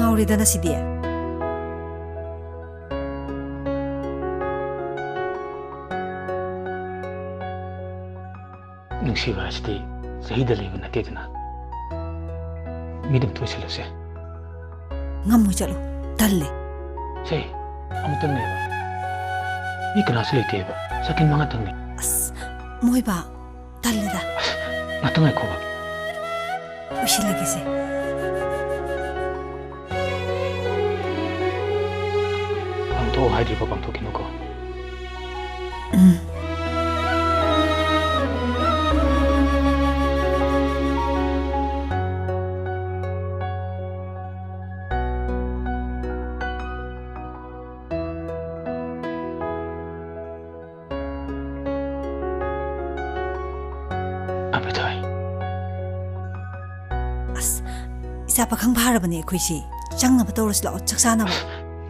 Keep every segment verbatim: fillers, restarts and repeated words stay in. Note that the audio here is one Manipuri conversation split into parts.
ꯉꯥꯎꯔꯦꯗꯅ ꯁꯤꯗꯤ꯫ ꯅꯨꯡꯁꯤꯕ ꯍꯥꯏꯁꯤꯗꯤ ꯆꯍꯤꯗ ꯂꯩꯕ ꯅꯠꯇꯦꯗꯅ꯫ ꯃꯤꯗꯨꯝ ꯇꯣꯏꯁꯤꯜꯂꯁꯦ꯫ ꯉꯝꯃꯣꯏ, ꯆꯠꯂꯣ꯫ ꯇꯜꯂꯦ꯫ ꯁꯦ, ꯑꯃꯨꯛꯇꯪꯅꯦꯕ꯫ ꯃꯤ ꯀꯅꯥꯁꯨ ꯂꯩꯇꯦꯕ꯫ ꯁꯦꯀꯦꯟ ꯃꯉꯥꯇꯪꯅꯦ꯫ ꯑꯁ, ꯃꯣꯏꯕꯥ, ꯇꯜꯂꯦꯗ꯫ ꯑꯁ, ꯉꯥꯛꯇꯪ ꯉꯥꯏꯈꯣꯕ꯫ ꯂꯣꯏꯁꯤꯜꯂꯒꯦꯁꯦ꯫ ꯄꯥꯡꯊꯣꯛꯑꯣ ꯍꯥꯏꯗ꯭ꯔꯤꯕ ꯄꯥꯡꯊꯣꯛꯈꯤꯅꯨꯀꯣ꯫ ꯎꯝ꯫ ꯑꯕꯦꯊꯣꯏ꯫ ꯑꯁ, ꯏꯆꯥ ꯄꯥꯈꯪ ꯐꯥꯔꯕꯅꯦ ꯑꯩꯈꯣꯏꯁꯤ꯫ ꯆꯪꯅꯕ ꯇꯧꯔꯁꯤ ꯂꯥꯛꯑꯣ, ꯆꯥꯛ ꯆꯥꯅꯕ꯫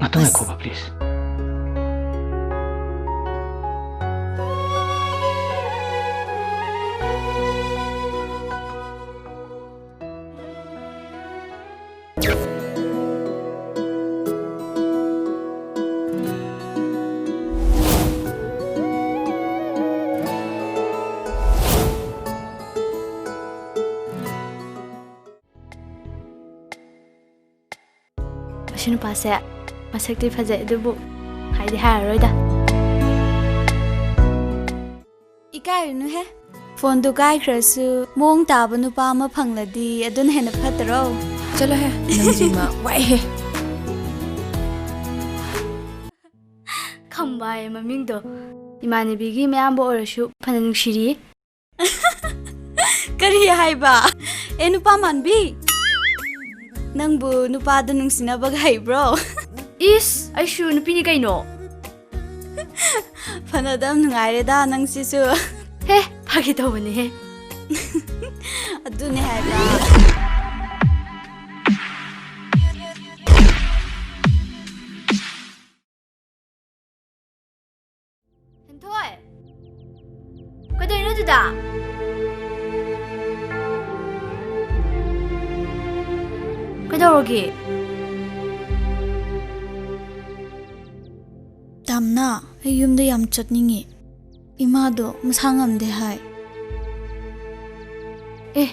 ꯉꯥꯛꯇꯪ ꯑꯁ꯫ ꯉꯥꯏꯈꯣꯕ, please꯫ ꯃꯁꯤ ꯅꯨꯄꯥꯁꯦ ꯃꯁꯛꯇꯤ ꯐꯖꯩ, ꯑꯗꯨꯕꯨ ꯍꯥꯏꯗꯤ ꯍꯥꯏꯔꯔꯣꯏꯗ꯫ ꯏꯀꯥꯏꯔꯨꯅꯨꯍꯦ꯫ ꯐꯣꯟꯗꯨ ꯀꯥꯏꯈ꯭ꯔꯁꯨ ꯃꯑꯣꯡ ꯇꯥꯕ ꯅꯨꯄꯥ ꯑꯃ ꯐꯪꯂꯗꯤ ꯑꯗꯨꯅ ꯍꯦꯟꯅ ꯐꯠꯇ꯭ꯔꯣ? ꯆꯠꯂꯣꯍꯦ, ꯅꯪꯁꯤꯃ ꯋꯥꯏꯍꯦ꯫ ꯈꯝꯕ ꯍꯥꯏꯌꯦ ꯃꯃꯤꯡꯗꯣ꯫ ꯏꯃꯥꯟꯅꯕꯤꯒꯤ ꯃꯌꯥꯝꯕ ꯑꯣꯏꯔꯁꯨ ꯐꯅ ꯅꯨꯡꯁꯤꯔꯤ꯫ ꯀꯔꯤ ꯍꯥꯏꯕ? ꯑꯦ, ꯅꯨꯄꯥ ꯃꯥꯟꯕꯤ, ꯅꯪꯕꯨ ꯅꯨꯄꯥꯗ ꯅꯨꯡꯁꯤꯅꯕꯒ ꯍꯩꯕ꯭ꯔꯣ? ꯏꯁ, ꯑꯩꯁꯨ ꯅꯨꯄꯤꯅꯤ ꯀꯩꯅꯣ꯫ ꯐꯅꯗ ꯅꯨꯡꯉꯥꯏꯔꯦꯗ ꯅꯪꯁꯤꯁꯨ꯫ ꯍꯦ, ꯐꯥꯒꯤ ꯇꯧꯕꯅꯦꯍꯦ꯫ ꯑꯗꯨꯅꯦ ꯍꯥꯏꯕ꯫ ꯍꯦꯟꯊꯣꯏ! ꯀꯩꯗꯧꯔꯤꯅꯣ ꯑꯗꯨꯗ? ꯀꯩꯗꯧꯔꯒꯦ? ꯑꯥ, ꯑꯩ ꯌꯨꯝꯗ ꯌꯥꯝ ꯆꯠꯅꯤꯡꯉꯤ꯫ ꯏꯃꯥꯗꯣ ꯃꯁꯥ ꯉꯝꯗꯦ ꯍꯥꯏ꯫ ꯑꯦ,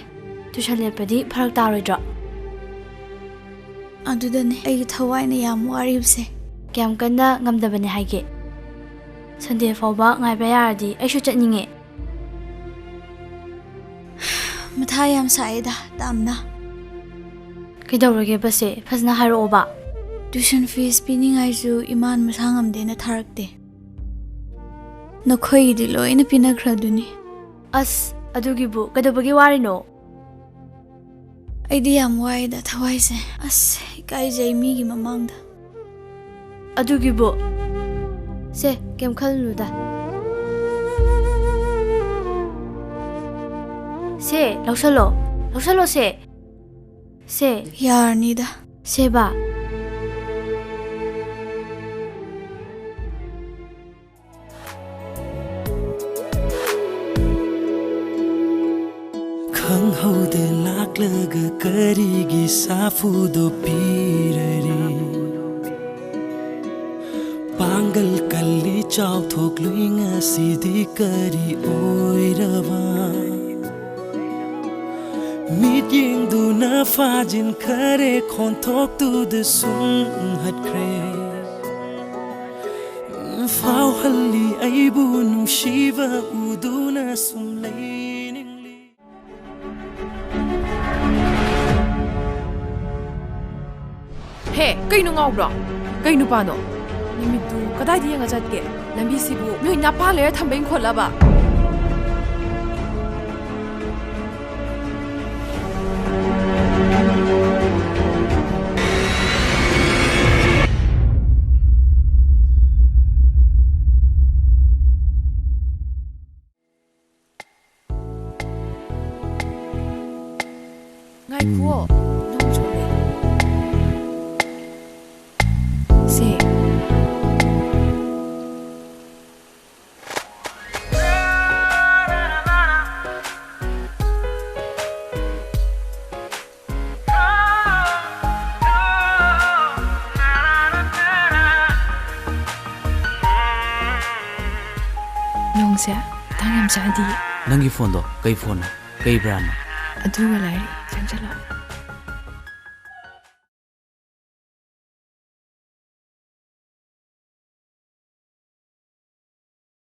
tuition ꯂꯦꯞꯄꯗꯤ ꯐꯔꯛ ꯇꯥꯔꯣꯏꯗ꯭ꯔꯣ? ꯑꯗꯨꯗꯅꯦ ꯑꯩꯒꯤ ꯊꯋꯥꯏꯅ ꯌꯥꯝ ꯋꯥꯔꯤꯕꯁꯦ꯫ ꯀꯌꯥꯝ ꯀꯟꯅ ꯉꯝꯗꯕꯅꯦ ꯍꯥꯏꯒꯦ? Sunday ꯐꯥꯎꯕ ꯉꯥꯏꯕ ꯌꯥꯔꯗꯤ ꯑꯩꯁꯨ ꯆꯠꯅꯤꯡꯉꯦ꯫ ꯃꯊꯥ ꯌꯥꯝ ꯁꯥꯏꯌꯦꯗ, ꯇꯥꯝꯅ꯫ ꯀꯩꯗꯧꯔꯒꯦꯕꯁꯦ? ꯐꯖꯅ ꯍꯥꯏꯔꯛꯑꯣꯕ꯫ Tuition fees ꯄꯤꯅꯤꯡꯉꯥꯏꯁꯨ ꯏꯃꯥꯟ ꯃꯁꯥ ꯉꯝꯗꯦꯅ ꯊꯥꯔꯛꯇꯦ꯫ ꯅꯈꯣꯏꯒꯤꯗꯤ ꯂꯣꯏꯅ ꯄꯤꯅꯈ꯭ꯔꯗꯨꯅꯤ꯫ ꯑꯁ, ꯑꯗꯨꯒꯤꯕꯨ ꯀꯩꯗꯧꯕꯒꯤ ꯋꯥꯔꯤꯅꯣ? ꯑꯩꯗꯤ ꯌꯥꯝ ꯋꯥꯏꯗ ꯊꯋꯥꯏꯁꯦ꯫ ꯑꯁ, ꯏꯀꯥꯏꯖꯩ ꯃꯤꯒꯤ ꯃꯃꯥꯡꯗ꯫ ꯑꯗꯨꯒꯤꯕꯨ, ꯁꯦ, ꯀꯩꯝ ꯈꯜꯂꯨꯅꯨꯗ꯫ ꯁꯦ, ꯂꯧꯁꯜꯂꯣ꯫ ꯂꯧꯁꯜꯂꯣ, ꯁꯦ꯫ ꯁꯦ꯫ ꯌꯥꯔꯅꯤꯗ꯫ ꯁꯦꯕ꯫ ꯈꯪꯍꯧꯗ ꯂꯥꯛꯂꯒ ꯀꯔꯤꯒꯤ ꯁꯥꯐꯨꯗꯣ ꯄꯤꯔꯔꯤ? ꯄꯥꯡꯒꯜ ꯀꯜꯂꯤ ꯆꯥꯎꯊꯣꯛꯂꯨꯏ ꯉꯁꯤꯗꯤ ꯀꯔꯤ ꯑꯣꯏꯔꯕ? ꯃꯤꯠꯌꯦꯡꯗꯨꯅ ꯐꯥꯖꯤꯟꯈꯔꯦ, ꯈꯣꯟꯊꯣꯛꯇꯨꯗ ꯁꯨꯝ ꯍꯠꯈ꯭ꯔꯦ꯫ ꯐꯥꯎꯍꯜꯂꯤ ꯑꯩꯕꯨ ꯅꯨꯡꯁꯤꯕ ꯎꯗꯨꯅ ꯁꯨꯝ ꯂꯩꯅꯤꯡꯂꯤ꯫ ꯍꯦ, ꯀꯩꯅꯣ ꯉꯥꯎꯕ꯭ꯔꯣ? ꯀꯩ ꯅꯨꯄꯥꯅꯣ? ꯅꯨꯃꯤꯠꯇꯨ ꯀꯗꯥꯏꯗ ꯌꯦꯡꯉ ꯆꯠꯀꯦ? ꯂꯝꯕꯤꯁꯤꯕꯨ ꯃꯤꯑꯣꯏ ꯅꯥꯄꯥ ꯂꯩꯔ ꯊꯝꯕꯩ ꯈꯣꯠꯂꯕ? ꯉꯥꯏꯈꯨꯑꯣ, ꯅꯣꯡ ꯆꯨꯔꯦ꯫ ꯁꯦ꯫ ꯅꯪꯁꯦ ꯃꯇꯥꯡ ꯌꯥꯝ ꯆꯥꯗꯤꯌꯦ꯫ ꯅꯪꯒꯤ ꯐꯣꯟꯗꯣ ꯀꯩ ꯐꯣꯟꯅꯣ? ꯀꯩ ꯕ꯭ꯔꯥꯟꯅꯣ? ꯑꯗꯨꯒ ꯂꯥꯏꯔꯤꯛ ꯆꯪꯁꯜꯂꯣ꯫